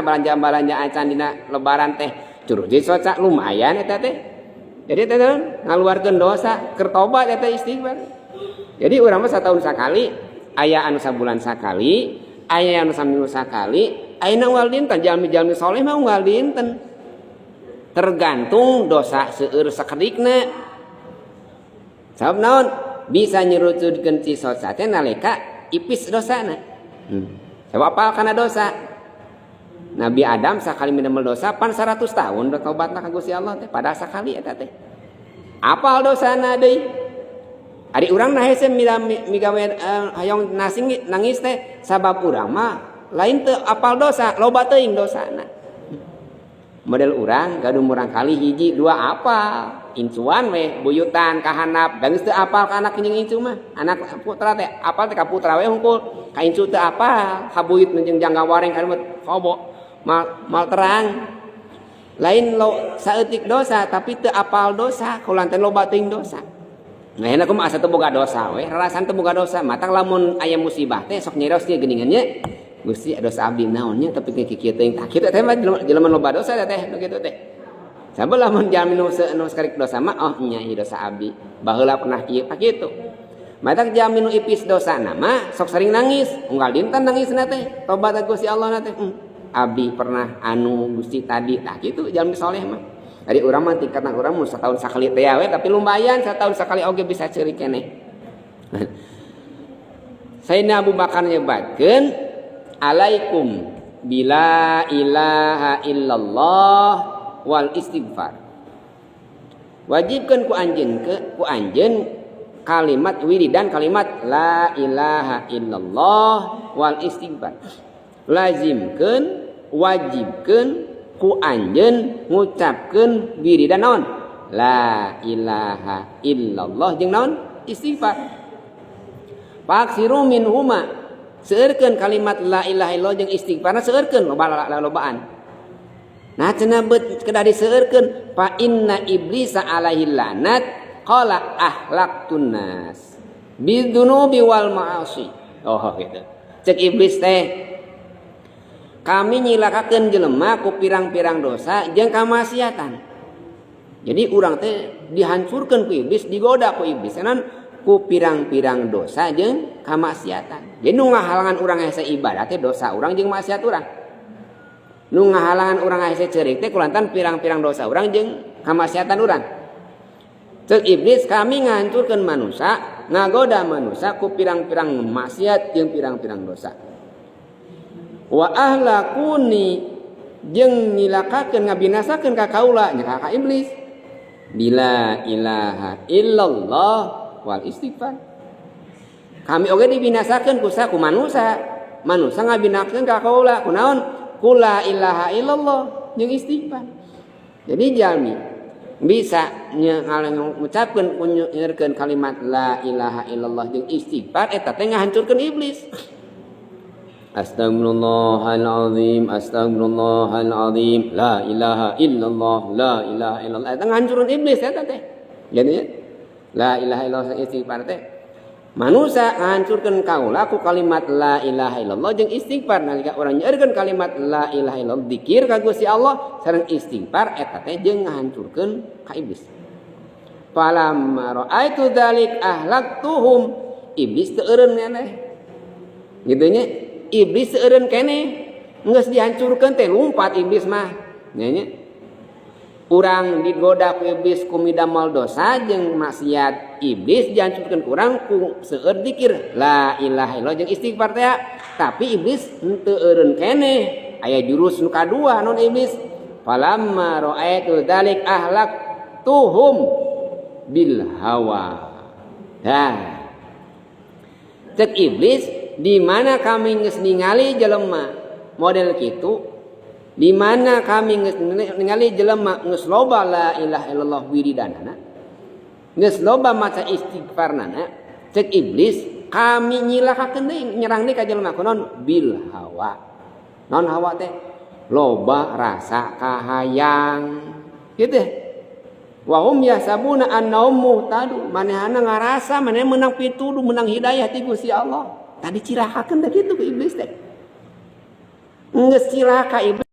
Belanja-belanja acan dina lebaran teh curug soca lumayan eta teh. Jadi teh ngaluarkeun dosa keur tobat eta istighfar. Jadi urang mah satahun sakali, aya anu sabulan sakali, aya anu saminggu sakali, ayeuna unggal dinten. Jalmi-jalmi soleh mah unggal dinten, tergantung dosa seueur sakedikna. Sabab naon bisa nyerucutkeun cisoca teh nalika ipis dosana. Sabab apal kana dosa. Nabi Adam sakali midamel dosa pan 100 tahun bertobatna ka Gusti Allah teh, padahal sakali eta teh. Apal dosana deui. Ari urang nah hese migawe hayang nasing nangis teh, sabab urang mah lain teu apal dosa, loba teuing dosana. Model urang gaduh murang kali hiji dua apal, incuan we buyutan ka handap, da geus teu apal ka anak jeung incu mah. Anak putra teh apal teh ka putra we hungkul, ka incu teu apal, ka buyut jeung jangga wareng ka kobo. Mal, mal terang lain lo saeutik dosa, tapi teu apal dosa kulantaran loba teuing dosa. Nah, enak mah asa teu boga dosa we, rarasan teu boga dosa. Matak lamun aya musibah teh sok nyerios kieu geuningan nya. Gusti, dosa abdi naon nya tapi kieu teuing. Tah kitu teh mah jelema loba dosa teh nu kitu teh. Sabab lamun jalmi nu sakedik dosa mah, oh nya ieu dosa abdi. Baheula pernah kieu, pak kitu. Matak jalmi nu ipis dosa mah sok sering nangis, unggal dinten nangisna teh, tobat ka Gusti Allah na teh. Abdi pernah anu Gusti tadi, tah kitu jalmi soleh mah. Jadi urang mah tingkatan urang mun setahun sakali teh we, tapi lumayan setahun sakali oge bisa ceurik keneh. Sayyidina Abu Bakar nyebatkeun, alaikum bila ilaha illallah wal istighfar. Wajibkan ku anjeun ke ku anjeun kalimat wiridan kalimat la ilaha illallah wal istighfar. Lazimkeun, wajibkeun ku anjeun ngucapkeun wiridan naon? La ilaha illallah jeung naon? Istighfar. Faksiru minhuma, seueurkeun kalimat la ilaha illallah jeung istighfarna, seueurkeun loba lobaan. Nah, cenah beut kedah diseueurkeun, fa inna iblisa alaihi lanat qala ahlaktun nas bidzunubi wal ma'asi. Oh gitu. Cek iblis teh, kami nyilakakeun jelema ku pirang-pirang dosa jeung kamaksiatan. Jadi urang teh dihancurkan ku iblis, digoda ku iblis. Enan ku pirang-pirang dosa jeung kamaksiatan. Jadi nu ngahalangan urang hese ibadah teh dosa urang jeung maksiat urang. Nu ngahalangan urang hese ceurik teh kulantaran pirang-pirang dosa urang jeung kamaksiatan urang. Cek iblis, kami ngahancurkeun manusia, ngagoda manusia ku pirang-pirang maksiat jeung pirang-pirang dosa. Wa ahlakuni, jeung nyilakakeun ngabinasakeun ka kaula nya ka iblis bila ilaha illallah wal istighfar. Kami oge dibinasakeun ku ku manusia, manusia ngabinasakeun ka kaula kunaon? Ku la ilaha illallah jeung istighfar. Jadi jalmi bisa ngucapkeun, nyeurkeun kalimat la ilaha illallah jeung istighfar, eta teh ngahancurkeun iblis. Astagfirullahalazim, astagfirullahalazim, la ilaha illallah, la ilaha illallah. Eta ngahancurkeun iblis eta teh. Jadi la ilaha illallah istighfar teh manusia ngahancurkeun kaula ku kalimat la ilaha illallah jeung istighfar. Nalika urang nyeurkeun kalimat la ilaha illallah, dikir ka Gusti Allah sareng istighfar, eta teh jeung ngahancurkeun ka iblis. Falamma ra'aitu dzalik ahlaktuhum, iblis teu eureun teh. Gitu nya, iblis eureun keneh, geus dihancurkeun teh lumpat iblis mah nya nya. Urang digoda ku iblis ku midamal dosa jeung maksiat, iblis dihancurkeun ku urang ku seueur dikir la ilaha illallah jeung istighfar teh, tapi iblis henteu eureun keneh. Aya jurus nu kadua non iblis, falamma ra'aitu dzalik ahlaktuhum bil hawa. Nah, cek iblis, di mana kami geus ningali jelema model kitu, di mana kami geus ningali jelema geus loba la ilaha illallah wiridanana, geus loba maca istighfarnana, cek iblis kami nyilakakeun deui, nyerang deui ka jelema kunaon? Bil hawa. Non hawa teh? Loba rasa kahayang gitu. Wa hum yahsabuna annahum muhtadun, manehna ngarasa manehna menang pituduh, menang hidayah ti Gusti Allah. Tadi cilakakeun teh kitu ku iblis teh. Geus cilaka iblis.